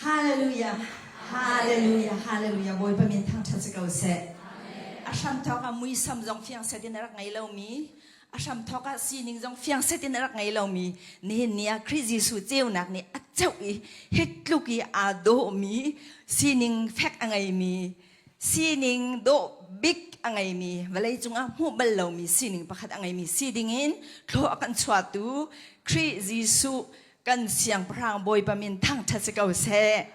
Hallelujah. Hallelujah. Hallelujah. Bawipa min thangṭhat si ko seh. A hramthawk ah muisam zong fiang set in a rak ngei lomi, a hramthawk ah sining zong fiang set in a rak ngei lomi, nihin ni ah Khrih Jesuh ceunak nih a ceuh i hi tluk i aa dawhmi, sining fek a ngeimi, sining dawh bik a ngeimi, vawlei cungah hmuh bal lomi sining pakhat a ngeimi si dingin thlawh a kan chuahtu Khrih Jesuh kan siangpahrang Bawipa min thangṭhat si ko seh.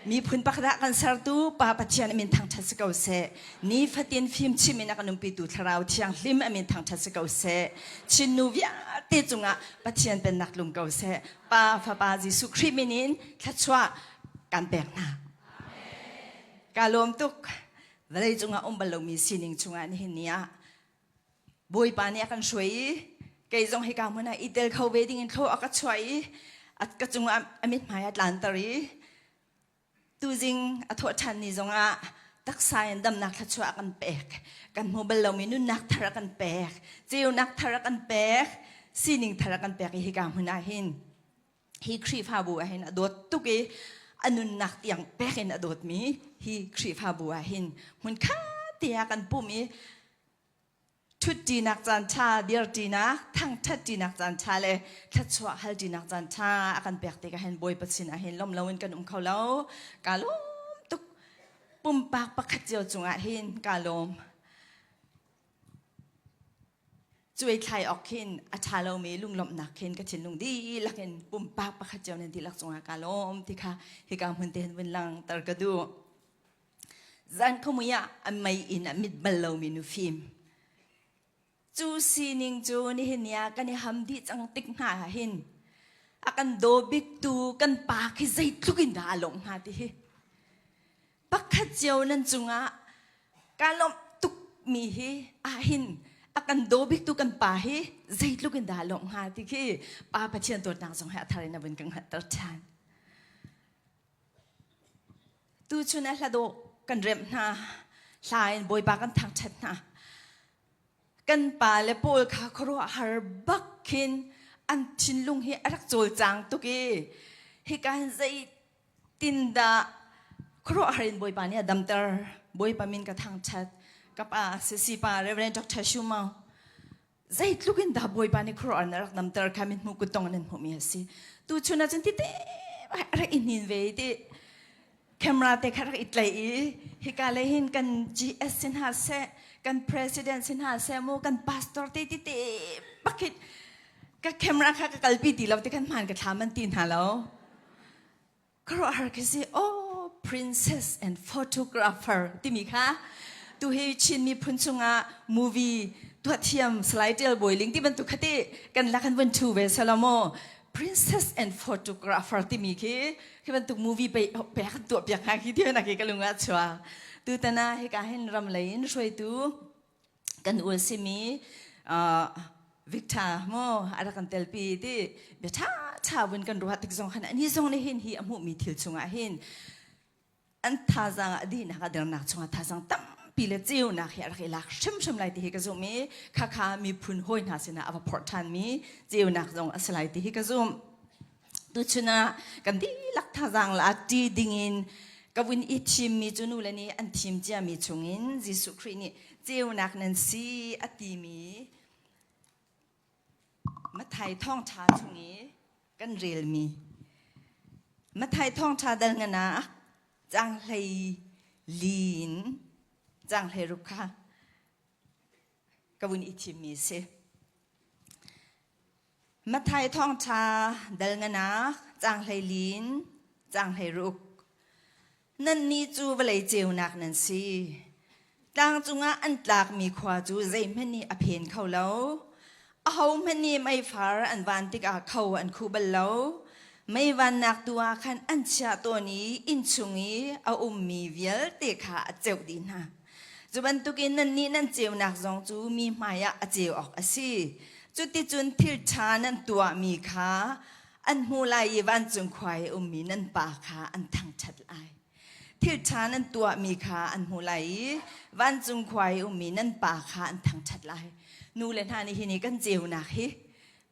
Miphun pakhat ah kan sertu Pa Pathian a min thangṭhat si ko seh. Nifatin fimchim in a kan umpitu Thlarau Thianghlim a min thangṭhat si ko seh. Chin nu vialte cungah Pathian pennak tlung ko seh. Pa Fapa Jesuh Khrih min in thluachuah kan pek hna. Ka lawm tuk. Vawlei cungah um bal lomi sining chungah nihin ni ah Bawipa nih a kan hruai i kei zong hika hmun ah i tel kho ve dingin thlaw a ka chuah i ka cungah a mithmai a tlanter i tuzing a thawh ṭhan ni zongah taksa in damnak thluachuah a kan pek. Kan hmu bal lomi nunnak thar a kan pek, ceunak thar a kan pek, sining thar a kan pek i hika hmun ah hin hi Khrihfabu ah hin a dawt tuk i a nunnak tiang pek in a dawtmi hi Khrihfabu ah hin hmunkhat te ah kan pum i ṭhutṭinak caan ṭha, dirṭinak, thangṭhatṭinak caan ṭha le thluachuah halṭinak caan ṭha a kan pek tikah hin Bawipa sinah hin lawm loin kan um kho lo. Kaa lawm tuk. Pumpak pakhat cio cungah hin kaa lawm. Cuai thlai awk khin a ṭha lomi lunglawmhnak khin ka thinlung dihlak in pumpak pakhat cio nan dihlak cungah kaa lawm ti kha hika hmun te hin vun langhter ka duh. Zan khuamui ah a mei in a mit bal lomi nufim. Cu sining cu nihin ni ah kan i ham dih cang tik hna ah hin a kan daw biktu kan pa khi zeitluk in dah a lawmh hnga ti hi. Pakhat cio nan cungah kaa lawmh tukmi hi ahhin a kan daw biktu kan pa hi zeitluk in dah a lawmh hnga ti khi Pa Pathian dawtnak zong he a thar in a vun ka hngalhter ṭhan. Tuchun ah hladawh kan remh hna, hla in Bawipa kan thangṭhat hna. Kan pa le pawl kha khuaruahhar bak khin an thinlung hi a rak cawlcang tuk i hika hin zeitindah khuaruahhar in Bawipa nih a damter. Bawipa min ka thangṭhat. Ka pa Sisi pa Reverend Dr. Shumau zeitluk in dah Bawipa nih khuaruahhar na rak damter kha mithmuh kuttong nan hmuhmi a si. Tuchun ahcun tite rak i hnin ve ti camera te kha rak i tlaih i hika lei hin kan GS sin hna seh kan president sin hna seh mu kan pastor te tite bakit ka camera kha ka kalpi ti lo ti kan hmaan ka thla man ti hna lo. Khuaruahhar khi si oh princess and photographer timi kha tu hi Chin miphun chungah movie tuah thiam Salai Tial Bawi Ling ti bantuk kha ti kan lak an vun thu ve salomo princess and photographer timi khi khi bantuk movie pe pe kan tuah piak hnga khi ti na khi ka lung ah chua tu tana hika hin ram lei in hruaitu kan ul simi Victor mo a rak kan telpi ti bia ṭha ṭha vun kan ruah tik zong khan ani zong nih hin hi a hmuhmi thil chungah hin an thazaang a dihnak a dernak chungah thazaang tampi le ceunak hi a rak i lak hrimhrim lai ti hi ka zumh i khakha miphun hawi hna sinah a va phorh ṭhanmi ceunak zong a si lai ti hi ka zumh. Tuchun ah kan dihlak thazaang la ṭi dingin ka vun i thimmi cu nu le nih an thim ciami chungin Jesuh Khrih nih ceunak nan si a timi Matthai thawngṭha chung i kan relmi Matthai thawngṭha dal ngan ah caang hlei li in caang hlei ruk kha ka vun i thimmi a si. Matthai thawngṭha dal nganak caang hleilin caang hleiruk Nannih cu vawlei ceunak nan si. Tlang cungah an tlakmi khua cu zeihmanh nih a phen kho lo. Ahohmanh nih meifar an van tikah kho an khuh bal lo. Mei vannak tu ah khan an chiah tawn i innchung i a ummi vialte kha a ceuh dih hna. Cu bantukin nannih nan ceunak zong cu mi hmaiah a ceu awk a si. Cuticun thil ṭha nan tuahmi kha an hmu lai i vancung khua i ummi nan Pa kha an thangṭhat lai. Thil ṭha nan tuahmi kha an hmu lai i vancung khua i ummi nan Pa kha an thangṭhat lai. Nu le hna nih hi ni kan ceunak hi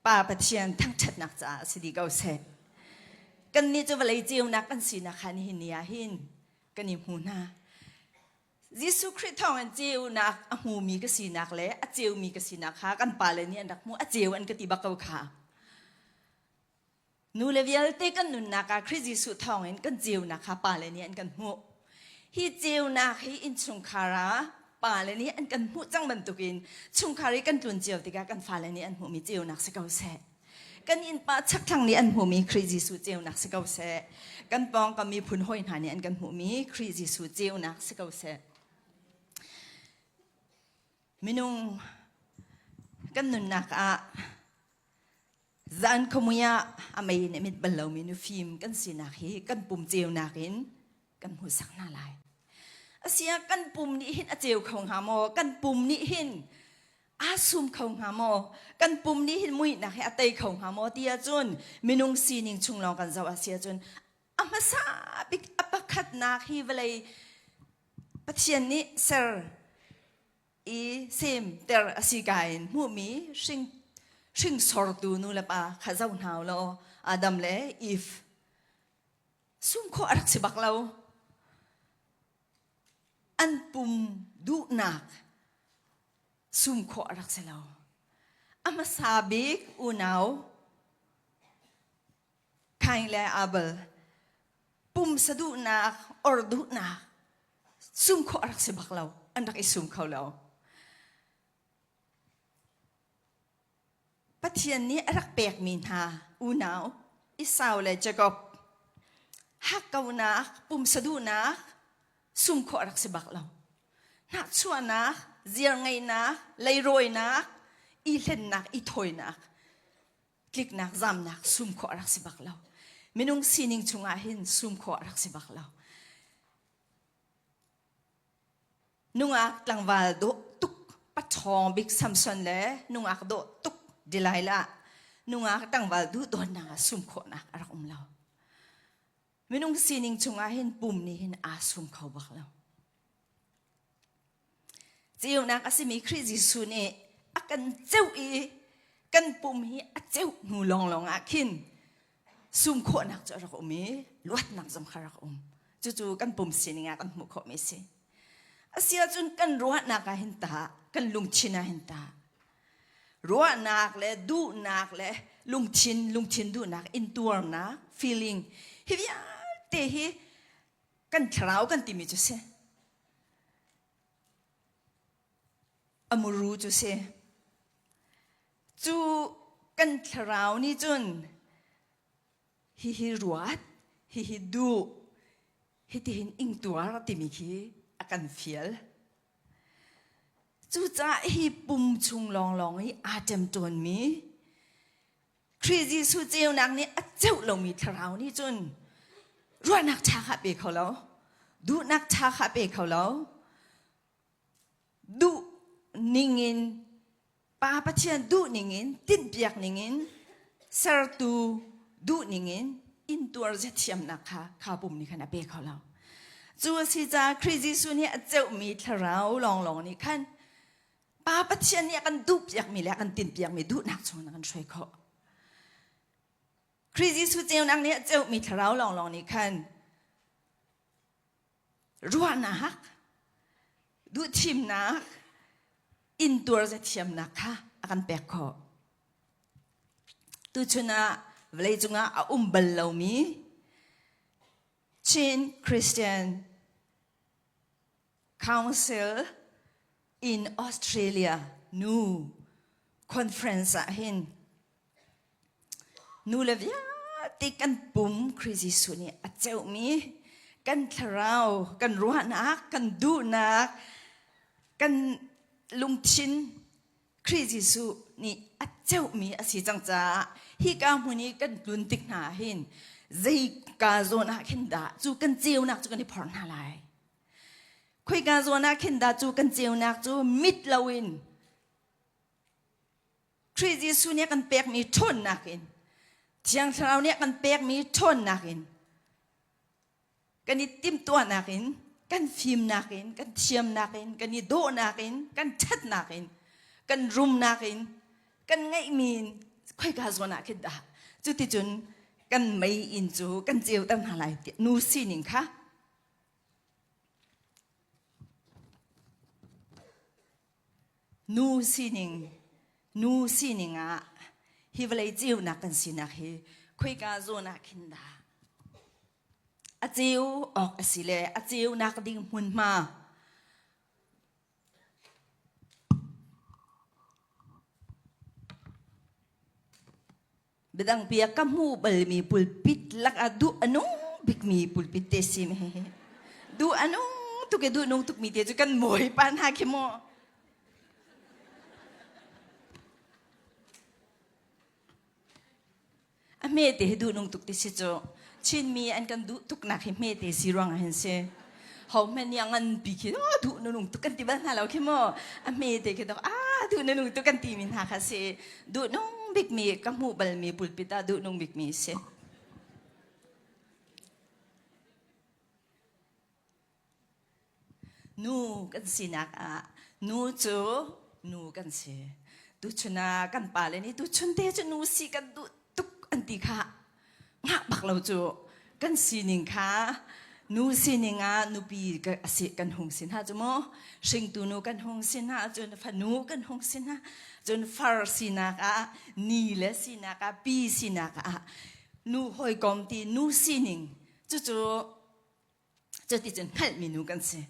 Pa Pathian thangṭhatnak caah si dih ko seh. Kannih cu vawlei ceunak kan sinak kha nihin ni ah hin kan i hmu hna. Jesuh Khrih thawngin ceunak a hmumi ka sinak le a ceumi ka sinak kha kan pale nih an rak hmuh. A ceu an ka ti bak ko kha. Nu le vialte kan nunnak ah Khrih Jesuh thawngin kan ceunak kha pale nih an kan hmuh. Hi ceunak hi innchungkhar ah pale nih an kan hmuh cang bantukin chungkhar i kan tlun cio tikah kan fale nih an hmuhmi ceunak si ko seh. Kan innpa chakthlang nih an hmuhmi Khrih Jesuh ceunak si ko seh. Kan pawngkam miphun hawi hna nih an kan hmuhmi Khrih Jesuh ceunak si ko seh. Minung kan nunnak ah Zan khuamui ah a mei in a mit bal lomi nufim kan sinak hi kan pum ceunak in kan hmuhsak hna lai. Asiah kan pum nih hin a ceu kho hnga maw? Kan pum nih hin aa sum kho hnga maw? Kan pum nih hin muihnak hi a tei kho hnga maw? Ti ahcun minung sining chung lawng kan zoh a si ahcun a hmasa bik a pakhatnak hi vawlei Pathian nih ser i semter a si ka in hmuhmi hring hringsortu nu le pa kha zoh hna u law Adam le Eve sum khawh a rak si bak lo. An pum duhnak sum khawh a rak si lo. A hmasa bik unau Kain le Abel pumsa duhnak or duhnak sum khawh a rak si bak lo. An rak i sum kho lo. Pathian nih a rak pekmi hna unau Esau le Jakob hakkaunak pumsa duhnak sum khawh a rak si bak lo. Hnahchuahnak, ziarngeihnak, leirawinak, i hlennak, i thawinak tliknak zamnak sum khawh a rak si bak lo. Minung sining chungah hin sum khawh a rak si bak lo. Nungak tlangval dawh tuk paṭhawng bik Samson le nungak dawh tuk Delilah nungak tlangval duh dawnnak ah sum khawhnak a rak um lo. Minung sining chungah hin pum nih hin aa sum kho bak lo. Ceunak a simi Khrih Jesuh nih a kan ceuh i kan pum hi a ceuh hnu lawnglawng ah khin sum khawhnak cu a rak um i luatnak zong kha rak um. Cucu kan pum sining ah kan hmuh khawhmi a si. A si ahcun kan ruahnak ah hin tah, kan lungthin ah hin tah, ruahnak le duhnak le lungthin, lungthin duhnak, intuarnak, feeling, hi vialte hi kan thlarau kan timi cu si. A muru cu si. Cu kan thlarau nih cun hihi ruat, hihi duh, hitihin ingtuar timi khi a kan fial. Cucaah hi pum chung lawnglawng hi aa ṭemṭawnmi Khrih Jesuh ceunak nih a ceuh lomi thlarau nih cun ruahnak ṭha kha pe kho lo, duhnak ṭha kha pe kho lo, duh ningin Pa Pathian duh ningin tinhpiak ningin sertu duh ningin intuar ziathiamnak kha kha pum nih khan a pe kho lo. Cu a si caah Khrih Jesuh nih a ceuhmi thlarau lawnglawng nih khan Pa Pathian nih a kan duhpiakmi le a kan tinhpiakmi duhnak chungin a kan hruai khawh. Khrih Jesuh ceunak nih a ceuhmi thlarau lawnglawng nih khan ruahnak, duhthimnak, intuar zathiamnak kha a kan pek khawh. Tuchun ah vawleicung ah a um bal lomi Chin Christian Council in Australia nu conference ah hin nu le vialte kan pum Khrih Jesuh nih a ceuhmi kan thlarau, kan ruahnak, kan duhnak, kan lungthin Khrih Jesuh nih a ceuhmi a si cang caah hika hmun i kan tlun tik hna ah hin zeika zawn ah khin dah cu kan ceunak cu kan i phorh hna lai. Khoika zawn ah khin dah cu kan ceunak cu mit loin Khrih Jesuh nih a kan pekmi ṭhawnnak in Thiang Thlarau nih a kan pekmi ṭhawnnak in kan i timhtuahnak in kan fimnak in kan thiamnak in kan i dawhnak in kan ṭhatnak in kan rumnak in kan ngeihmi in khoika zawn ah khin dah cuticun. kan mei inn cu kan ceuter hna lai tiah nu sining kha Nu sining nu sining ah hi vawlei ceunak kan sinak hi khoika zawn ah khin dah a ceu awk a si le a ceunak ding hmunhma Biadang pi ah ka hmuh balmi pulpit lakah duh a nung bikmi pulpit te si me. Duh a nung tuk i duh nung tukmi te cu kan mawi pa hna khi mu. A hme te hi duh nung tuk ti si cu. Chinmi an kan duh tuknak hi hme te si ruang ah hin si. Ho hmanh nih a ngan pi khi oh, duh na nung tuk kan ti bal hna lo khi mu. A hme te khi dok ah duh na nung tuk kan ti mi hna kha si. Duh nung bikmi ka hmuh balmi pulpit ah duh nung bikmi si. Nu kan sinak ah nu cu nu kan si. Tuchun ah kan pale nih tuchun te cu nu si kan duh tuk an ti kha ngah bak lo cu kan sining kha nu sining ah nupi a si kan hung si hna cu mu hringtu nu kan hung si hna cun fanu kan hung si hna cun far sinak ah ni le sinak ah pi sinak ah nu hawikom ti nu sining cucu cuticun hngalhmi nu kan si.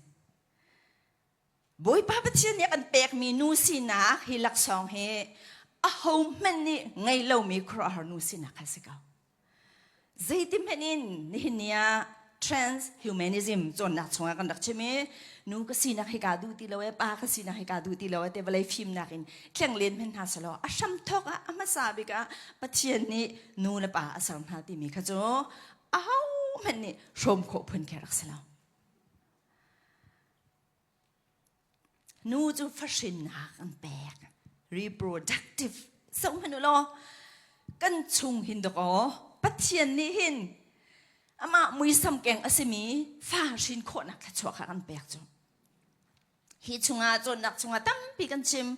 Bawipa Pathian nih a kan pekmi nu sinak hi laksawng hi ahohmanh nih ngei lomi khuaruahhar nu sinak kha si ko. Zeiti hmanh in nihin ni ah transhumanism cawnnak chungah kan rak chim i nu ka sinak hi kaa duh ti lo e pa ka sinak hi kaa duh ti lo e te vawlei fimnak in thleng len hmanh hna selaw a hramthawk ah a hmasa bik ah Pathian nih nu le pa a ser hna timi kha cu ahohmanh nih hrawm khawh phun khi rak si lo. Nu cu fahrinnak an pek. Reproductive. Zohhmanh u law, kan chung hin dok aw, Pathian nih hin amah muisam keng a simi fa hrin khawhnak thluachuah kha kan pek cu. Hi chungah cawnnak chungah tampi kan chim.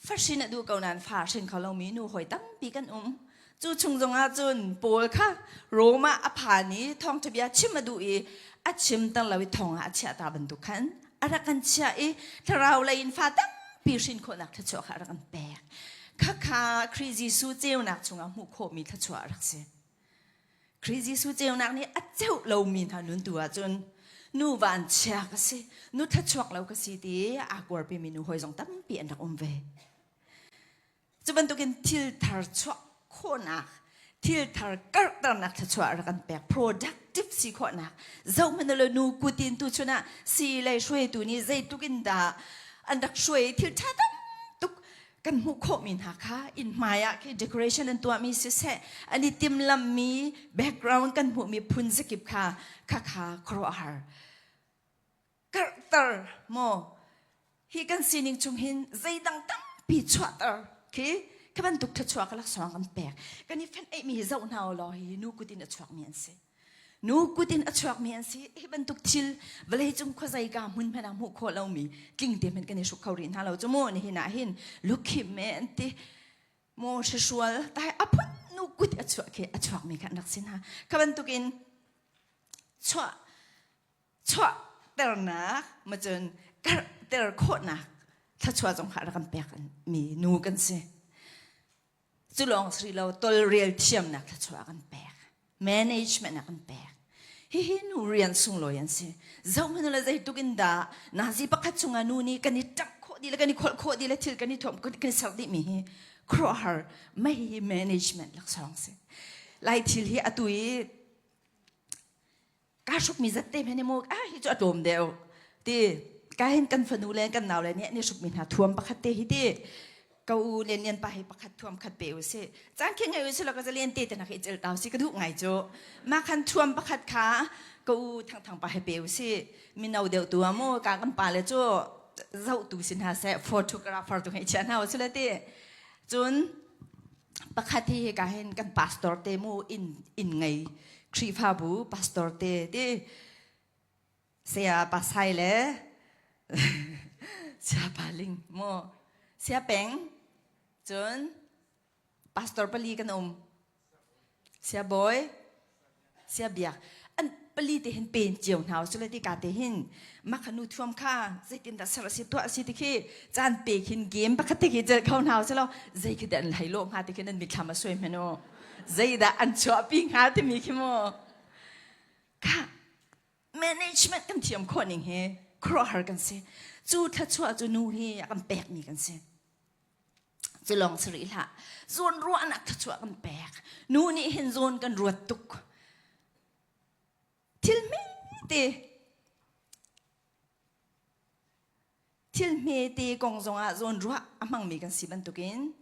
Fahrin a duh ko nain fa hrin kho lomi nu hawi tampi kan um. Cu chung zongah cun Paul kha Rom ah a phan i thawngṭha bia chim a duh i a chim ter lo i thong ah a chiah ta bantuk khan a rak kan chiah i thlarau lei in fa tampi hrin khawhnak thluachuah kha a rak kan pek. Khakha Khrih Jesuh ceunak chungah hmuh khawhmi thluachuah a rak si. Khrih Jesuh ceunak nih a ceuh lomi hna nun tu ahcun nu vanchia ka si, nu thluachuak lo ka si ti aa kuarpimi nu hawi zong tampi an rak um ve. Cu bantukin thil thar chuah khawhnak, thil thar karhternak thluachuah rak kan pek, productive si khawhnak. Zohhmanh lo nu kutin tu chun ah si lei hruaitu nih zeitluk in dah an rak hruai thil ṭha tam tuk kan hmuh khawhmi hna kha inn hmai ah khi decoration an tuahmi siseh an i timlammi background kan hmuhmi phun zakip kha khakha khuaruahhar karhter maw hi kan sining chung hin zeidang tampi chuahter khi khi bantuk thluachuah ka laksawng kan pek kan i fenh eihmi hi zoh hna law hi nu kut in a chuakmi an si Nu kut in a chuakmi an si. Hi bantuk thil vawleicung khuazei ka hmun hmanh ah hmuh khawh lomi tling te hmanh kan i hruk kho rih hna lo cu mu nihin ah hin lukhim me an ti mu hrual tai a phun nu kut a chuah khi a chuakmi kha an rak si hna. Kha bantukin chuah chuah ternak macun karhter khawhnak thluachuah zong kha rak kan pek mi nu kan si. Cu lawng si lo tolrel thiamnak thluachuah a kan pek. Management a kan pek. Hihi nu rian sunglawi an si. Zohhmanh le zeitluk in dah nazi pakhat chungah nu nih kan i ṭamh khawh dih le kan i kholh khawh dih le thil kan i thuam kan i ser dihmi hi khuaruahhar mei hi management laksawng si. Lai thil hi atu i kaa hrukmi zat te hmanh mu ah hi cu a tlawm deuh ti ka hin kan fanu le kan nau le nih an i hrukmi hna thuam pakhat te hi ti ka u lian lian pa hi pakhat thuam khat pe u si caan khi ngai u si lo ka zalian te te nak i cel tau si ka duh ngai cu ma khan thuam pakhat kha ka u thang thang pa he pe u si mino deuh tu amu ka kan pa le cu zoh tu sin ha se photographer tu hei chia hna u si le ti cun Pakhat hi hika hin kan pastor te mu inn inn ngei Khrihfabu pastor te ti saya pasai le saya paling mu saya peng cun pastor pali kan um. Sia Bawi, Sia Biak, an pali te hin pen cio hna usile ti ka te hin makha nu thuam kha zeitin dah ser a si tuah a si ti khi caan pe khin game pakhat te khi cel kho hna usilo zei khi dah an hlei lo hnga ti khi nan mitthlam a suai hmanh u zeidah an chuahpi hnga timi khi mu kha management kan thiam khawh ning hi khuaruahhar kan si cu thluachuah cu nu hi a kan pekmi kan si Cu lawng si rih hlah. Zawn ruahnak thluachuah kan pek. Nu nih hin zawn kan ruat tuk. Thil hmete thil hmete kong zongah zawn ruah a hmangmi kan si bantukin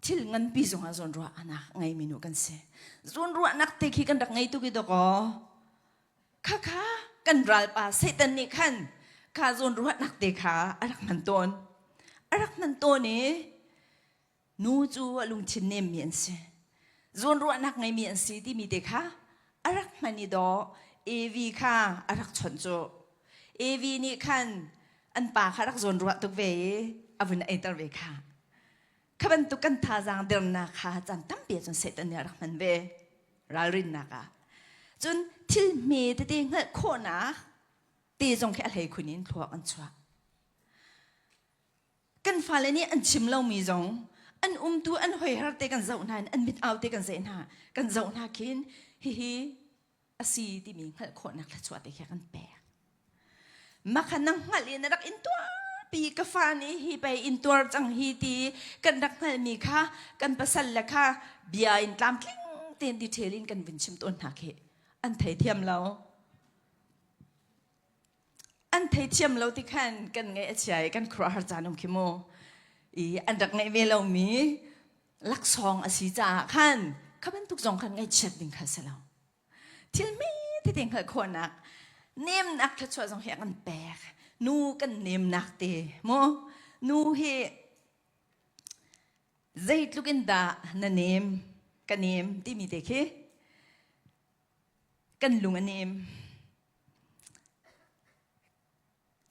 thil nganpi zongah zawn ruahnak ngeimi nu kan si. Zawn ruahnak te khi kan rak ngei tuk i dawkaw Khakha kan ralpa Satan nih khan kha zawn ruahnak te kha a rak hman tawn. A rak hman tawn i nu cu a lungthin nemmi an si. Zawn ruahnak ngeimi an si timi te kha a rak hman i dawh Evi kha a rak chawnh cu. Evi nih khan an pa kha rak zawn ruah tuk ve i a vun eiter ve kha. Kha bantuk kan thazaang dernak kha caan tampi ahcun Satan nih a rak hman ve. Ralrinnak ah. Cun thil hme tete hngalh khawhnak te zong khi a hlei khun in thluak an chuah. Kan fale nih an chim lomi zong an umtu an hoiher te kan zoh hna in an mit au te kan zeih hna kan zoh hna khin hihi a si timi hngalh khawhnak thluachuah te khi kan pek. Makha nang hngalh in na rak in tuarpi ka fa nih hi pei in tuar cang hi ti kan rak hngalhmi kha kan pasal le kha bia in tlamtling tein detail in kan vun chim tawn hna khi an theithiam lo. An theithiam lo ti khan kan ngaih a chia i kan khuaruahhar caan um khi mu. I an rak ngaih ve lomi laksawng a si caah khan kha bantuk zong khan ngaihchiat ding kha si lo. Thil hme tete hngalh khawhnak nemnak thluachuah zong hi a kan pek. Nu kan nemnak te mu. Nu hi zeitluk in dah na nem ka nem timi te khi kan lung a nem.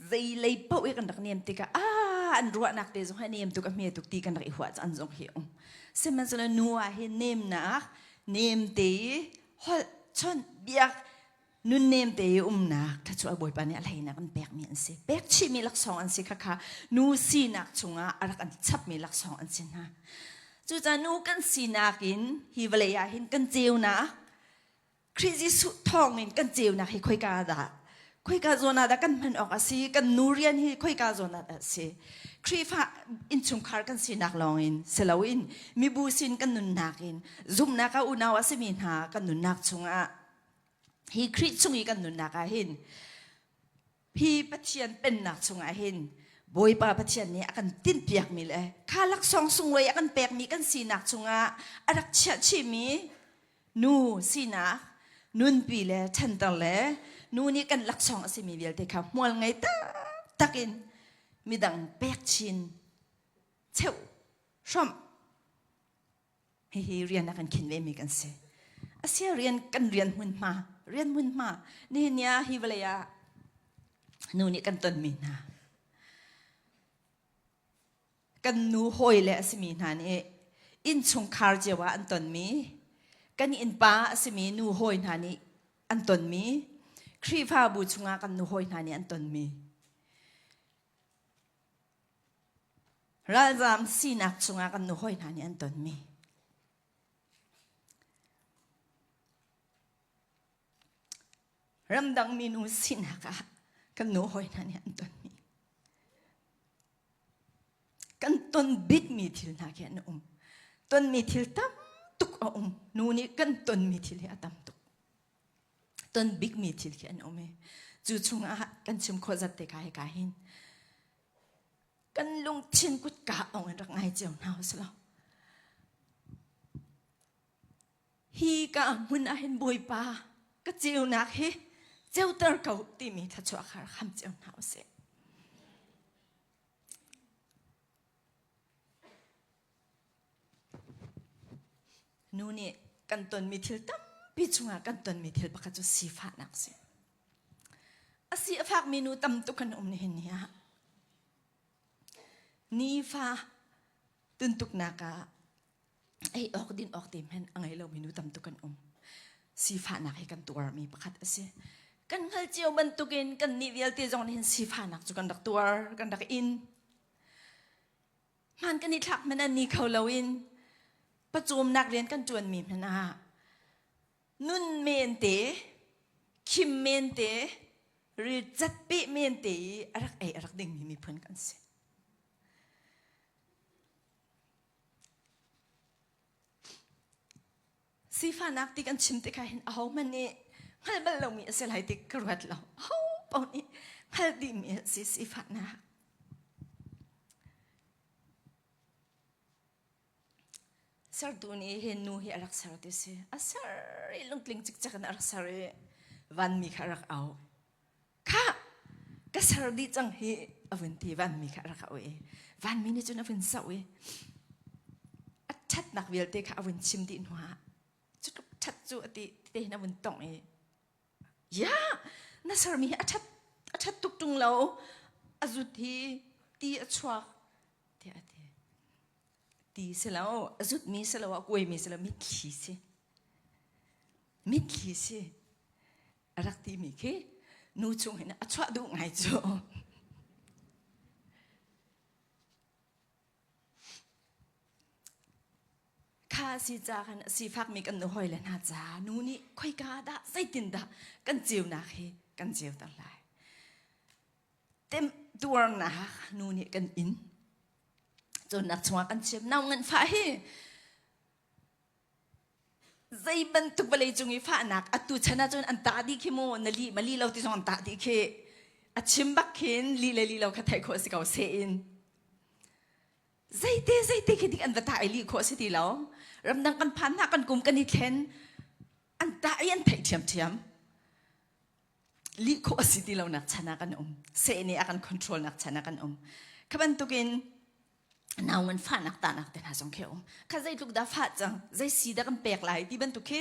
Zei lei paoh i kan rak nem tikah ah an ruahnak te zong hi a nem tuk a hme tuk ti kan rak i huah caan zong hi um. Sihmanhsehlaw nu ah hin nemnak nem te i holh chawnh biak nunnem te i umnak thluachuah Bawipa nih a hleinak an pekmi an si. Pek chihmi laksawng an si khakha nu sinak chungah a rak an chapmi laksawng an si hna. Cucaah nu kan sinak in hi vawlei ah hin kan ceunak Khrih Jesuh thawngin kan ceunak hi khoika dah khoika zawn ah dah kan hman awk a si kan nu rian hi khoika zawn ah dah a si Khrihfa innchungkhar kan sinak lawngin si loin mibu sin kan nunnak in zumhnak ah unau a simi hna kan nunnak chungah hi Khrih chung i kan nunnak ah hin hi Pathian pennak chungah hin Bawipa Pathian nih a kan tinhpiakmi le kha laksawng sunglawi a kan pekmi kan sinak chungah a rak chiah chihmi nu sinak nunpi le ṭhanter le nu nih kan laksawng a simi vialte kha hmual ngei taktak in midang pek chin cheuh hrawmh Hihi rian a kan khin vemi kan si. Asia rian kan rian hmunhma, rian hmunhma nihin ni ah hi vawlei ah nu nih kan tonmi hna. Kan nu hawi le a simi hna nih innchungkhar cio ah an tonmi, kan innpa a simi nu hawi hna nih an tonmi, Khrihfabu chungah kan nu hawi hna nih an tonmi. Ralzaam sinak chungah kan nuhawi hna nih an tonmi. Ramdang minu sinak ah kan nuhawi hna nih an tonmi. Kan ton bikmi thil hna khi an um. Tonmi thil tam tuk a um. Nu nih kan tonmi thil hi a tam tuk. Ton bikmi thil khi an um i cu chungah kan chim khawh zat te ka hi ka hin kan lungthin kutka ong in rak ngai cio hna usih law hi ka hmun ah hin Bawipa ka ceunak hi ceuter ko timi thluachuah kha rak ham cio hna usih. Nu nih kan tonmi thil tampi chungah kan tonmi thil pakhat cu sifahnak a si. A si a fakmi nu tam tuk kan um nihin ni ah. Nifa tuntuknak ah. Ei awk din awk te hmanh a ngei lomi nu tam tuk kan um. Sifahnak hi kan tuarmi pakhat a si. Kan hngal cio bantukin kan nih vialte zong nih hin sifahnak cu kan rak tuar, kan rak in. Hman kan i thlak hmanh an ni kho loin pawcawmnak rian kan ṭuanmi hmanh ah nun men te, khim men te, rilcat peh men te i a rak ei a rak dingmi miphun kan si. Sifahnak ti kan chim tikah hin ahohmanh nih hngalh bal lomi a si lai ti ka ruat lo. Aho paoh nih hngalh dihmi a si sifahnak. Sertu nih hin nu hi a rak ser ti si. A ser i lungtling cikcek in a rak ser i vanmi kha a rak auh. Khah! Ka ser dih cang hi a vun ti vanmi kha a rak auh i vanmi nih cun a vun zoh i a ṭhatnak vialte kha a vun chim dih hnuah cu tluk ṭhat cu a ti te hin a vun tongh i ya na sermi hi a ṭhat a ṭhat tuk ṭung lo a zut hi ti a chuak tiah a ti. Ti si lo a zutmi si lo a kuaimi si lo mitthli si mitthli si a rak timi khi nu chung hin a chuah duh ngai cu. Kha si ca khan a sifakmi kan nu hawi le hna ca nu nih khoika dah zeitin dah kan ceunak hi kan ceuter lai. Temtuarnak nu nih kan in cawnnak chungah kan chim nau nganfah hi Zei bantuk vawlei cung i fahnak atu chan ahcun an tah dih khi mu na lih ma lih lo ti zong an tah dih khi a chim bak khin lih le lih lo kha theih khawh si ko seh in zeite zeite khi dik an va tah i lih khawh si ti lo ramdang kan phan hna kan kum kan i thlen an tah i an theih ṭhiamṭhiam lih khawh a si ti lo nak chan ah kan um seh nih a kan control nak chan ah kan um kha bantukin nau ngan fahnak tahnak te hna zong khi um kha zeitluk dah fah cang zei si dah kan pek lai ti bantuk khi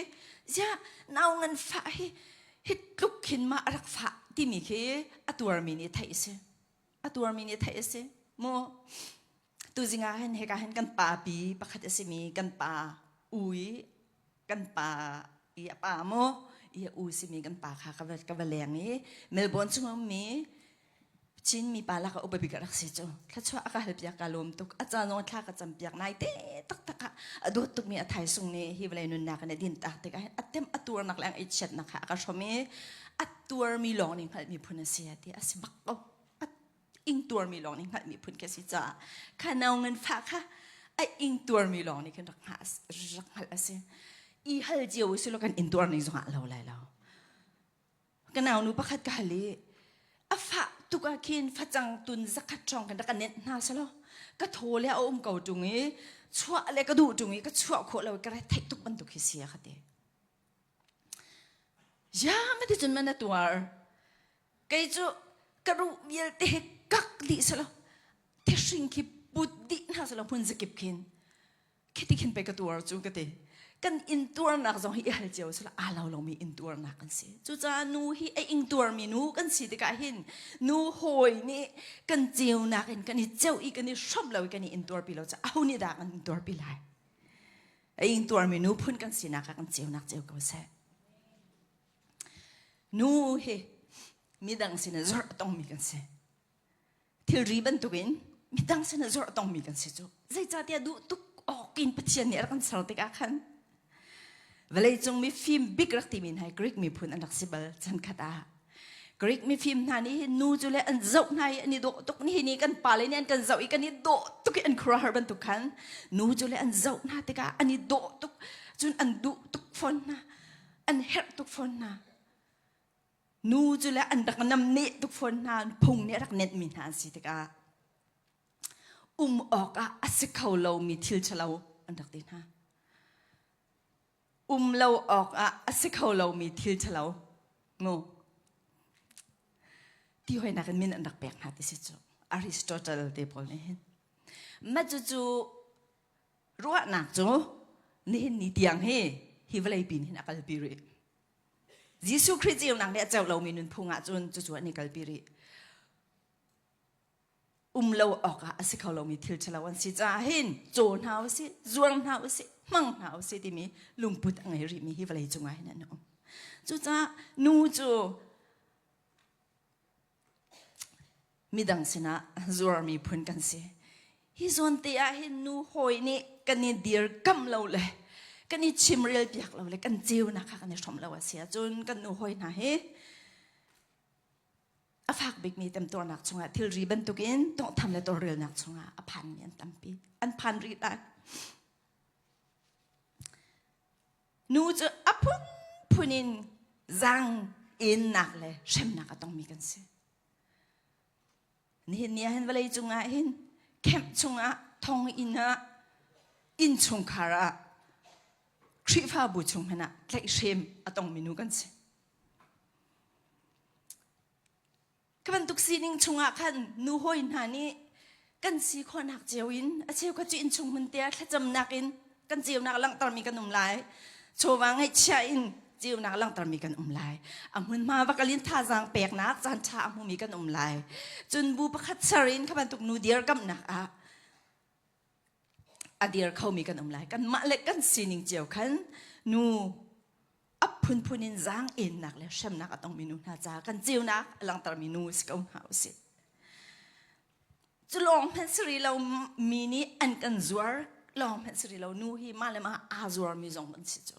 ziah nau ngan fah hi hi tluk khin ma a rak fah timi khi a tuarmi nih theih a si a tuarmi nih theih a si mu tuzing ah hin hika hin kan pa pi pakhat a simi kan pa ui kan pa i a pa mu i a u simi kan pa kha ka va ka va leng i Melbourne chung ummi Chin mipa lak ah upa bik a rak si cu thluachuah a ka halpiak ka lawm tuk a ca zong thla ka campiak nai te taktak ah a dawt tukmi a thaisung nih hi vawlei nunnak in a din tak tikah hin a tem a tuarnak le a chiatnak kha a ka hrom i a tuarmi lawng nih hngalhmi phun a si a ti a si bak ko a ing tuarmi lawng nih hngalhmi phun khi a si caah kha nau ngan fah kha a ing tuarmi lawng nih khin rak rak hngalh a si i hal cio si lo kan in tuar ning zongah lo lai lo Ka naunu pakhat ka hal i a fah tuk ah khin facang tun zakhat hrawng khin rak ka nenh hna selaw ka thaw le a um ko ṭung i chuah le ka duh ṭung i ka chuah khawh lo i ka retheih tuk bantuk hi si a ka ti. Ya ma ti cun man a tuar. Kei cu ka ruh vialte he kak dih selaw thihring khi put dih hna selaw hmun zakip khin Khiti khin pei ka tuar cu ka ti. Kan intuarnak zong hi i hal cio sila aa lo lomi intuarnak kan si. Cucaah nu hi a ingtuarmi nu kan si tikah hin nu hawi nih kan ceunak in kan i ceuh i kan i hrawmh lo i kan i intuarpi lo caah aho nih dah kan intuarpi lai? A ingtuarmi nu phun kan sinak ah kan ceunak ceu ko seh. Nu hi midang sin ah zorh a tongmi kan si. Thilri bantukin midang sin ah zorh tongmi kan si cu. Zeicahtiah duh tuk awk in Pathian nih a rak kan ser tikah khan vawleicung mifim bik rak timi hna hi Greek miphun an rak si bal chan khat ah. Greek mifim hna nih hin nu cu le an zoh hna i an i dawh tuk ni ni kan pale nih an kan zoh i kan i dawh tuk i an khuaruahhar bantuk khan nu cu le an zoh hna tikah an i dawh tuk cun an duh tuk fawn hna an herh tuk fawn hna Nu cu le an rak namneh tuk fawn hna phung nih a rak nenhmi hna an si tikah um awkah a si kho lomi thil ṭhalo an rak ti hna. Um lo awkah a si kho lomi thil ṭhalo mu ti hoinak in min an rak pek hna ti si cu Aristotle te pawl nih hin. Mah cucu ruahnak cu nihin ni tiang hi hi vawlei pin hin a kalpi rih. Jesuh Khrih ceunak nih a ceu lomi nunphung ah cun cucu an i kalpi rih. Um lo awkah a si kho lomi thil ṭhalo an si caah hin caw hna usih, zuar hna usih, Hmang hna usih timi lungput a ngei rihmi hi vawlei cungah hin an um. Cucaah nu cu midang sinah zuarmi phun kan si. Hi zawn te ah hin nu hawi nih kan i dirkamh lo le kan i chimrel piak lo le kan ceunak kha kan i hrawmh lo a si ahcun kan nu hawi hna hi a fak bikmi temtuarnak chungah thilri bantukin tawnghtham le tawlrelnak chungah a phanmi an tampi. An phan rih lai. Nu cu a phunphun in zaang ennak le hremnak a tongmi kan si. Nihin ni ah hin vawlei cungah hin camp chungah thonginn ah innchungkhar ah Khrihfabu chung hmanh ah tlaihhrem a tongmi nu kan si. Ka bantuk sining chungah khan nu hawi hna nih kan si khawhnak cio in a cheukhat cu innchung hmun te ah thlacamnak in kan ceunak langhtermi kan um lai. Chawva ngaihchiah in ceunak langhtermi kan um lai. A hmunhma va kal in thazaang peknak caan ṭha a hmumi kan um lai. Cun bu pakhat ser in kha bantuk nu dirkamhnak ah a dir khomi kan um lai. Kanmah le kan sining cio khan nu a phunphun in zaang ennak le hremnak a tongmi nu hna caah kan ceunak a langhtermi nu si ko hna usih. Cu lawng hmanh si rih lo mi nih an kan zuar lawng hmanh si rih lo nu hi mah le mah aa zuarmi zong kan si cu.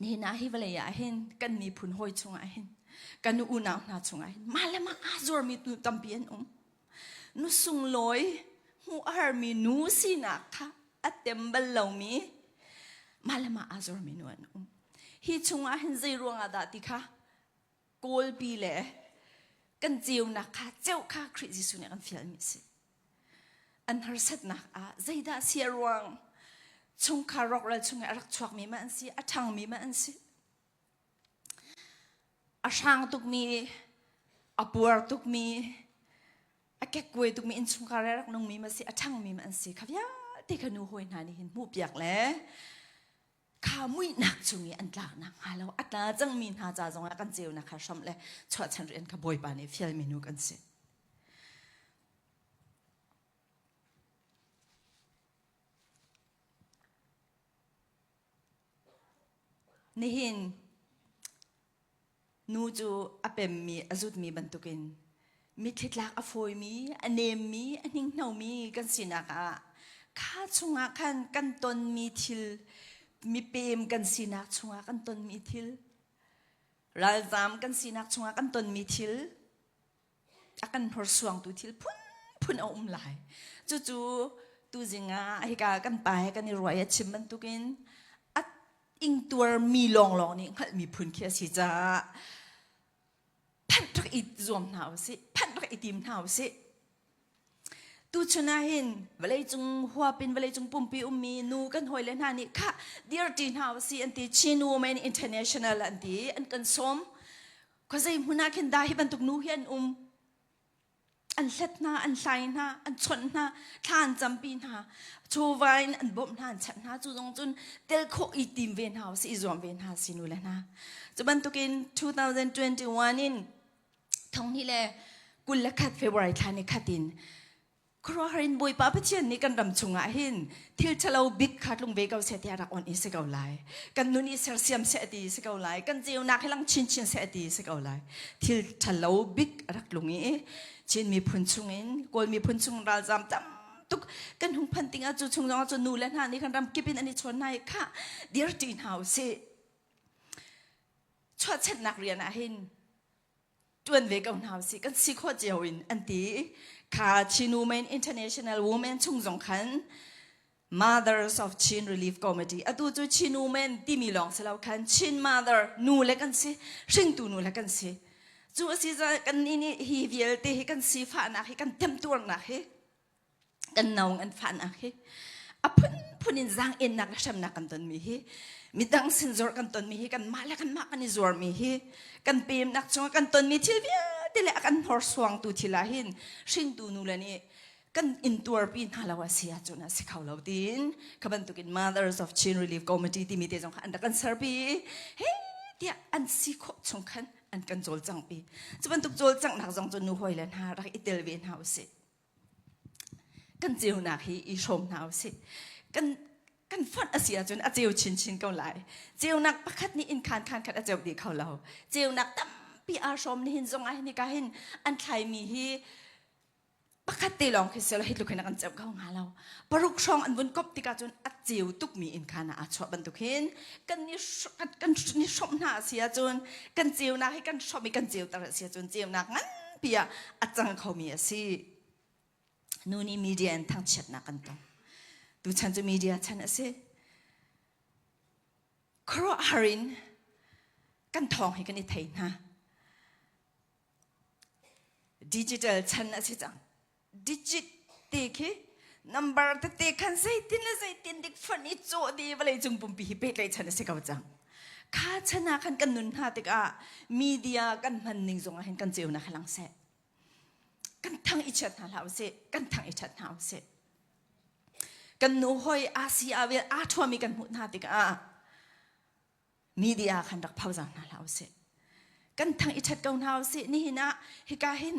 Nihin ah hi vawlei ah hin kan miphun hawi chungah hin kan unau hna chungah hin mah le mah aa zuarmi nu tampi an um. Nu sunglawi hmuh a harmi nu sinak kha a tem bal lomi mah le mah aa zuarmi nu an um. Hi chungah hin zei ruangah dah ti kha kawlpi le kan ceunak kha ceuh kha Khrih Jesuh nih a kan fialmi a si. An harsatnak ah zeidah si a ruang chungkhar rawkral chung i a rak chuakmi ma an si, a ṭhangmi ma an si. A hrang tukmi, a puar tukmi, a kekkuai tukmi innchungkhar a rak nungmi ma si, a ṭhangmi ma an si. Kha vialte kha nu hawi hna nih hin hmuhpiak le kha muihnak chung i an tlaknak hnga lo a tla cangmi hna ca zongah kan ceunak kha hramh le chuahchan rian kha Bawipa nih fialmi nu kan si. Nihin Nu cu a pemmi, a zutmi bantukin mitthli tlak a fawimi, a nemmi, a hninghnomi kan sinak ah kha chungah khan kan tonmi thil, mipem kan sinak chungah kan tonmi thil, ralzaam kan sinak chungah kan tonmi thil, a kan hnorsuangtu thil phunphun a um lai. Cucu tuzing ah hika kan pa he kan i ruah i a chim bantukin a ingtuar mi lawnglawng nih hngalhmi phun khi a si caah phanh rak i zuam hna usih, phanh rak i tim hna usih. Tuchun ah hin vawleicung huapin vawleicung pumpi ummi nu kan hawile hna nih khah dirṭi hna usih an ti Chin Women International an ti an kan sawm. Khuazei hmun ah khin dah hi bantuk nu hi an um? An hlet hna, an hlai hna, an chawnh hna, thla an campi hna, chawva in an bawmh hna, an chanh hna. Cu zong cun tel khawh i tim ve hna usih, i zuam ve hna si nu le hna. Cu bantukin 2021 in thonghnih le 21 February thla ni khat in Khuaruahhar in Bawipa Pathian nih kan ram chungah hin thil ṭhalo bik kha tlung ve ko seh tiah rak on i si ko lai. Kan nun i sersiam seh ti si ko lai. Kan ceunak hi lang chinchin seh ti si ko lai. Thil ṭhalo bik a rak tlung i Chin miphun chungin Kawl miphun chung ralzaam tam tuk kan hung phan tingah cu chung zongah cun nu le hna nih kan ram kip in an i chawn hna i khah dirṭi hna usih. Chuahchanhnak rian ah hin ṭuan ve ko hna usih kan si khawh cio in an ti kha Chin Women International Women chung zong khan Mothers of Chin Relief Committee atu cu Chin Women timi lawng si lo khan Chin Mother nu le kan si hringtu nu le kan si cu a si kan nih nih hi vialte hi kan sifahnak hi kan temtuarnak hi kan naung an fahnak hi a phunphun in zaang-ennak le hremnak kan tonmi hi midang sin zor kan tonmi hi kanmah le kanmah kan i zuarmi hi kan pemnak chungah kan tonmi thil vialte le a kan hnorsuangtu thil ah hin hringtu nu le nih kan intuarpi hna lo a si ahcun a si kho lo tiin kha bantukin Mothers of Chin Relief Committee timi te zong kha an rak kan serpi he tiah an si khawh chung khan an kan cawlcangpi cu bantuk cawlcanghnak zong cu nu hawi le hna rak i tel ve hna usih. Kan ceunak hi i hrawm hna usih. Kan kan fonh a si ahcun a ceu chinchin ko lai. Ceunak pakhat nih inn khaan khaan khat a ceu dih kho lo. Ceunak tampi aa hrawm nihin zong ah hin hika hin an thlaimi hi pakhat te lawng khi selaw hi tluk hin a kan ceuh kho hnga lo. Paruk hrawng an vun kop tikah cun a ceu tukmi inn khaan ah aa chuah bantuk hin kan ni kan ni hrawmh hna a si ahcun kan ceunak hi kan hrawmh i kan ceuter a si ahcun ceunak nganpi ah a cang khomi a si. Nu nih media in thangchiatnak kan tong. Tuchan cu media chan a si. Khuaruahhar in kan thawng hi kan i thei hna. Digital chan a si cang. Digit te khi number tete khan zeitin le zeitin dik fonh i cawh di vawlei cung pumpi hi pehtlaih chan a si ko cang. Kha chan ah khan kan nun hna tikah media kan hman ning zong ah hin kan ceunak hi lang seh. Kan thang i chiat hna hlah usih. Kan thang i ṭhat hna usih. Kan nu hoi Asia vel aa ṭhuami kan hmuh hna tikah media khan rak phozar hna hlah usih. Kan thang i ṭhat ko hna usih. Nihin ah hika hin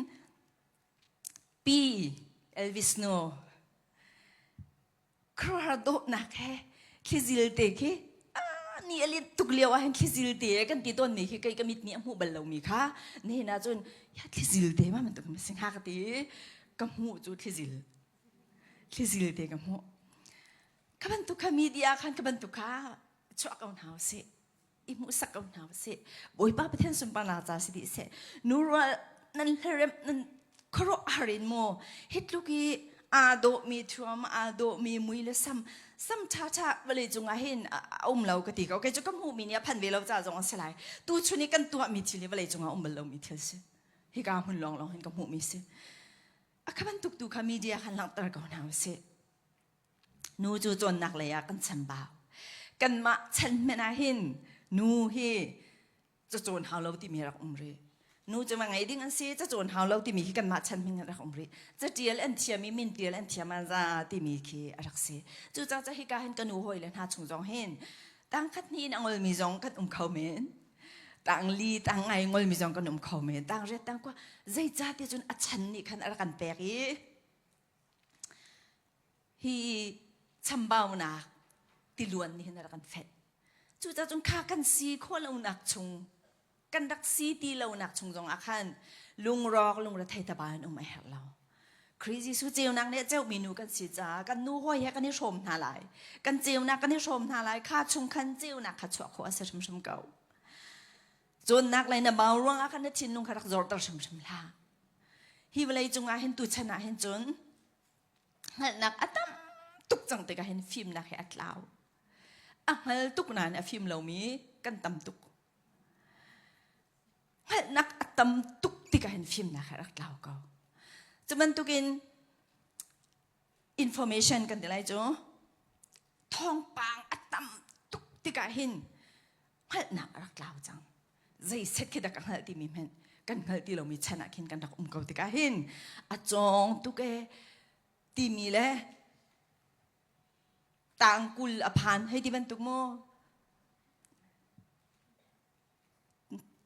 Pi Elvis nu khuaruahhar dawhnak he thlizil te khi ni a linh tuk lio ah hin thlizil te kan ti tawnmi khi kei ka mit nih a hmuh bal lomi kha nihin ah cun ya thlizil te ma bantuk ma si hnga ka ti ka hmuh cu thlizil thlizil te ka hmuh ka bantuk kha media khan ka bantuk kha chuah ko hna usih i hmuhsak ko hna usih. Bawipa Pathian sunparnak ca si dih seh. Nu rual nan hlarem nan khuaruahhar in maw hi tluk i aa dawhmi thuam aa dawhmi mui le sam sam ṭha ṭha vawlei cungah hin a um lo ka ti ko. Kei cu ka hmuhmi nih a phan ve lo ca zong a si lai. Tuchun i kan tuahmi thil hi vawlei cungah um bal lomi thil si. Hika hmun lawnglawng hin ka hmuhmi si. A kha bantuk tu kha media khan langhter ko hna usih. Nu cu cawnnak lei ah kan chambau. Kanmah chan hmanh ah hin nu hi cacawn hau lo timi rak um rih. Nu cu va ngei ding an si, cacawn hau lo timi khi kanmah chan hming rak um rih. Catial an thiam i min tial an thiam an za timi khi a rak si. Cucaah hika hin ka nu hawi le hna chung zong hin tangkhat hnih in a ngolmi zong kan um kho men. Tang li, tang ngai ngolmi zong kan um kho men. Tang riat, tang kua zeicah ti cun a chan nih khan a rak kan pek i Hi chambaunak tiluan nih hin a rak kan fenh. Cucaah cun kha kan si khawh lonak chung, kan rak si ti lonak chung zongah khan lungrawk lungrethei taba in um a herh lo. Khrih Jesuh ceunak nih a ceumi nu kan si caah kan nu hawi he kan i hrawm hna lai. Kan ceunak kan i hrawm hna lai. Kha chung khan ceunak kha chuah khawh a si hrimhrim ko. Cawnnak lei na bau ruangah khan na thinlung kha rak zorter hrimhrim hlah. Hi vawlei cungah hin tuchan ah hin cun hngalhnak a tam tuk cang tikah hin fimnak hi a tlau. A hngal tuk nain a fim lomi kan tam tuk. Hngalhnak a tam tuk tikah hin fimnak hi a rak tlau ko. Cu bantukin information kan ti lai cu thawngpang a tam tuk tikah hin hngalhnak a rak tlau cang. Zei set khi dah ka hngalh timi hmanh kan hngalh ti lomi chan ah khin kan rak um ko tikah hin a cawng tuk e timi le tangkul a phan hei ti bantuk mu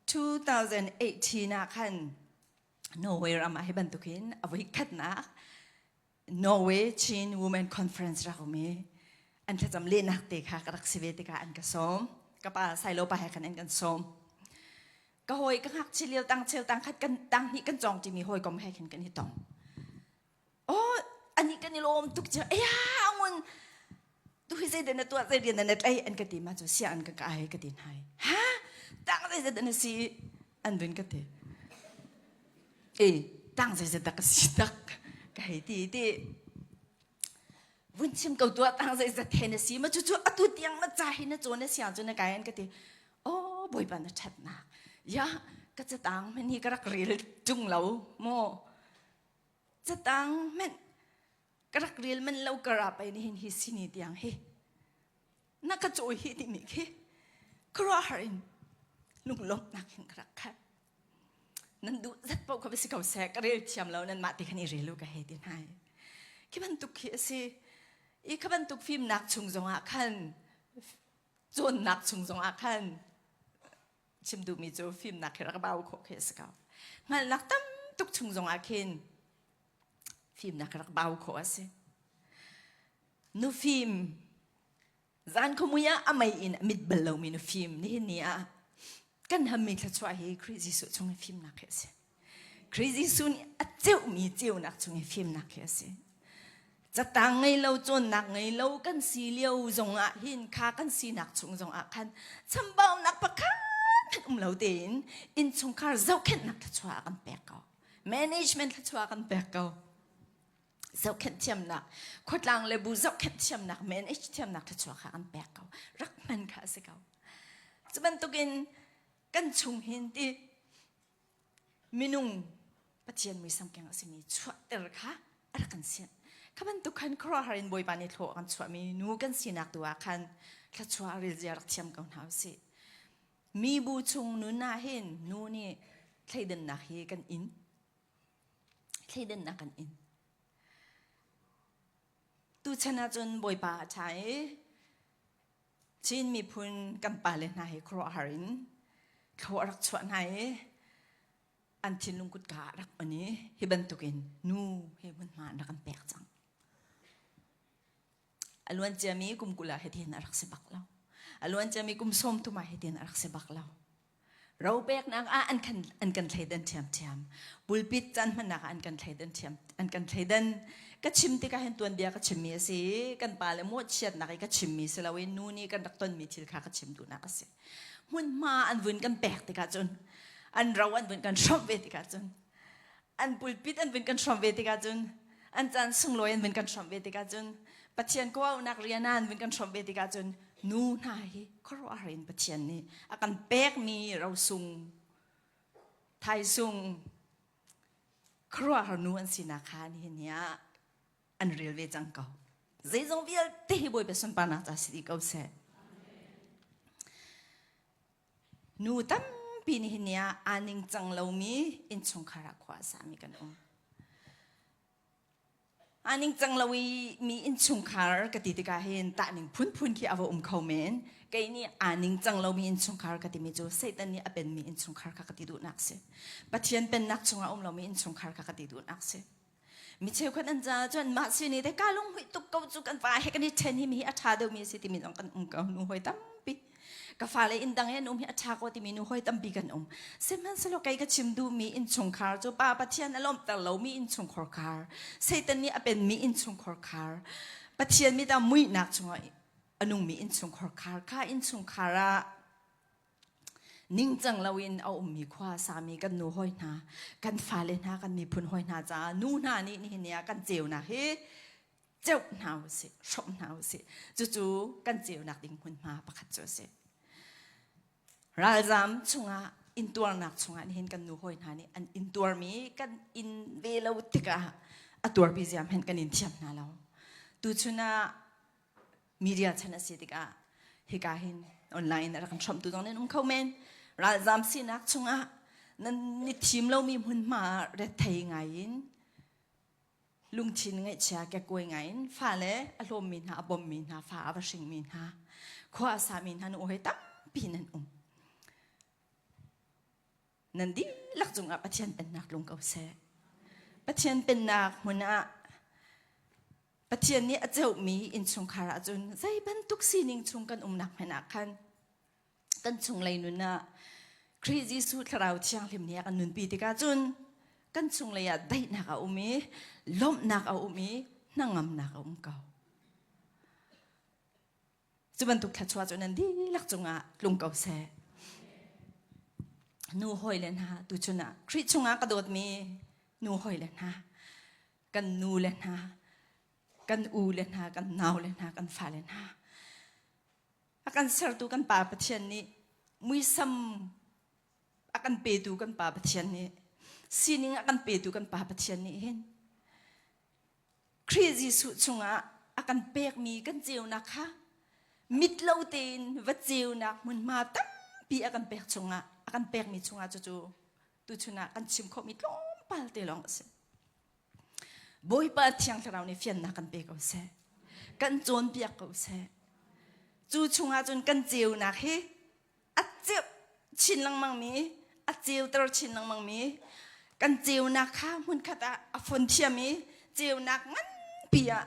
2018 ah khan Norway ram ah hi bantukin a voi khatnak Norway Chin Women Conference rak um i an thlacam lehnak te kha ka rak si ve tikah an ka sawm. Ka pa Sailo pa he khan an kan sawm. Ka hawi ka ngakchia lio tang cheu tang khat kan tang hnih kan cawng ṭimi hawikom he khin kan i tong. Oh, ani kan i lawm tuk cu. Aya, ngun tu hi zeidah na tuah zei rian na tlai an ka ti ma cu sia an ka kai ka ti hna. Ha? Tang zeidah na si an vun ka ti. E tang zeizat dah ka si tak ka hei ti ti vun chim ko tuah tang zeizat he na si ma cucu atu tiang na ca hi na cawn na siang cu na kai an ka ti oh bawipa na ṭhatnak ya ka catang hmanh hi ka rak rel ṭung lo mu catang hmanh ka rak rel man lo ka ra pai ni hin hi sini tiang hi na ka cawi hi timi khi khuaruahhar in lunglawmhnak hin ka rak khat nan duh zat paoh kha va si ko seh ka rel thiam lo nan mah ti khan i rel u ka hei ti hna khi bantuk khi a si i kha bantuk fimnak chung zongah khan cawnnak chung zongah khan chim duhmi cu fimnak khi rak bau khawh khi a si ko hngalhnak tam tuk chung zongah khin fimnak rak bau khawh a si. Nufim zan khuamui ah a mei in a mit bal lomi nufim nihin ni ah kan hammi thluachuah hi Khrih Jesuh chung i fimnak hi a si. Khrih Jesuh nih a ceuhmi ceunak chung i fimnak hi a si. Catang ngei lo, cawnnak ngei lo kan si lio zongah hin kha kan sinak chung zongah khan chambaunak pakhat hmanh um lo tein innchungkhar zohkhenhnak thluachuah a kan pek ko. Management thluachuah a kan pek ko. Zohkhenh thiamnak, khuatlang le bu zohkhenh thiamnak, manage thiamnak thluachuah kha an pek ko. Rak hman kha a si ko. Cu bantukin kan chung hin ti minung Pathian muisam keng a simi chuahter kha a rak kan sianh. Kha bantuk khan khuaruahhar in Bawipa nih thlaw a kan chuahmi nu kan sinak tu ah khan thluachuah rilzia rak thiam ko hna usih. Mi bu chung nun ah hin nu nih thleidannak hi kan in. Thleidannak kan in. Tuchan ahcun Bawipa a ṭha i Chin miphun kan pale hna hi khuaruahhar in thlaw a rak chuah hna i an thinlung kutka a rak on i hi bantukin nu he hmunhma an rak kan pek cang. A luan ciami kum 20 ah hitin a rak si bak lo. A luan ciami kum 30 ah hitin a rak si bak lo. Ro peknak ah an kan an kan thleidan ṭhiamṭhiam. Pulpit caan hmannak ah an kan thleidan ṭhiam an kan thleidan. Ka chim tikah hin tuanbia ka chimmi a si i kan pale mawhchiatnak i ka chimmi si loin nu nih kan rak tonmi thil kha ka chim duhnak a si. Hmunhma an vun kan pek tikah cun an ro an vun kan hrawmh ve tikah cun an pulpit an vun kan hrawmh ve tikah cun an caan sunglawi an vun kan hrawmh ve tikah cun Pathian kawhauhnak rian ah an vun kan hrawmh ve tikah cun nu hna hi khuaruahhar in Pathian nih a kan pekmi rosung thaisung khuaruahhar nu an sinak kha nihin ni ah an rel ve cang ko. Zeizong vialte hi Bawipa sunparnak ca si dih ko seh. Nu tampi nihin ni ah aa ningcang lomi innchungkhar ah khua a sami kan um. Aa ningcang lomi innchungkhar ka ti tikah hin tahning phunphun khi a va um kho men. Kei nih aa ningcang lomi innchungkhar ka timi cu Satan nih a penmi innchungkhar kha ka ti duhnak si. Pathian pennak chungah um lomi innchungkhar kha ka ti duhnak si. Mi cheukhat an caah cun mah sini te ka lunghmuih tuk ko cu kan va he kan i ṭhen hi mi hi a ṭha deuhmi a si timi zong kan um ko nu hawi tampi. Ka fale inn dang he an um hi a ṭha ko timi nu hawi tampi kan um. Sihmanhsehlaw kei ka chim duhmi innchungkhar cu Pa Pathian a lawmhter lomi innchungkhar khar, Satan nih a penmi innchungkhar khar, Pathian mit ah muihnak chungah a nungmi innchungkhar khar kha innchungkhar ah Ningcang loin a ummi khua a sami kan nu hawi hna, kan fale hna, kan miphun hawi hna caah nu hna nih nihin ni ah kan ceunak hi ceuh hna usih, hrawmh hna usih. Cucu kan ceunak ding hmunhma pakhat cu a si. Ralzam chungah intuarnak chungah nihin kan nu hawi hna nih an intuarmi kan in ve lo tikah a tuarpi ziam hen kan in thiam hna lo. Tuchun ah media chan a si tikah hika hin online in a rak kan hrawmtu zong nan um kho men. Ralzam sinak chungah nan ni thim lomi hmunhma ah rethei ngai in lungthin ngaihchia kekkuai ngai in fale a hlawmmi hna a bommi hna fa a va hringmi hna khua a sami hna nu hoi tampi nan um. Nan dihlak cungah Pathian pennak tlung ko seh. Pathian pennak hmun ah Pathian nih a ceuhmi innchungkhar ahcun zei bantuk sining chung kan umnak hmanh ah khan kan chunglei nun ah Khrih Jesuh Thlarau Thianghlim nih a kan nunpi tikah cun kan chunglei ah daihnak a um i lawmhnak a um i hnangamnak a um ko. Cu bantuk thluachuah cu nan dihlak cungah tlung ko seh. Nu hawile hna tuchun ah Khrih chungah ka dawtmi nu hawile hna kan nu le hna kan u le hna kan nau le hna kan fale hna a kan sertu kan pa Pathian nih muisam a kan petu kan pa Pathian nih sining a kan petu kan pa Pathian nih hin Khrih Jesuh chungah a kan pekmi kan ceunak kha mit lo tein va ceunak hmunhma tampi a kan pek chungah a kan pekmi chungah cucu tuchun ah kan chim khawhmi tlawmpal te lawng a si. Bawipa Thiang Thlarau nih fiannak kan pe ko seh. Kan cawnpiak ko seh. Cu chungah cun kan ceunak hi a ceu chin lengmangmi a ceuter chin lengmangmi kan ceunak kha hmunkhat ah a fon thiam i ceunak nganpi ah.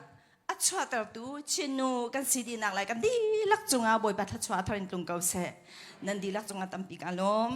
A chuahtertu Chinnu kan si dinak lai kan dihlak cungah Bawipa thluachuah thar in tlung ko seh. Nan dihlak cungah tampi ka lawm.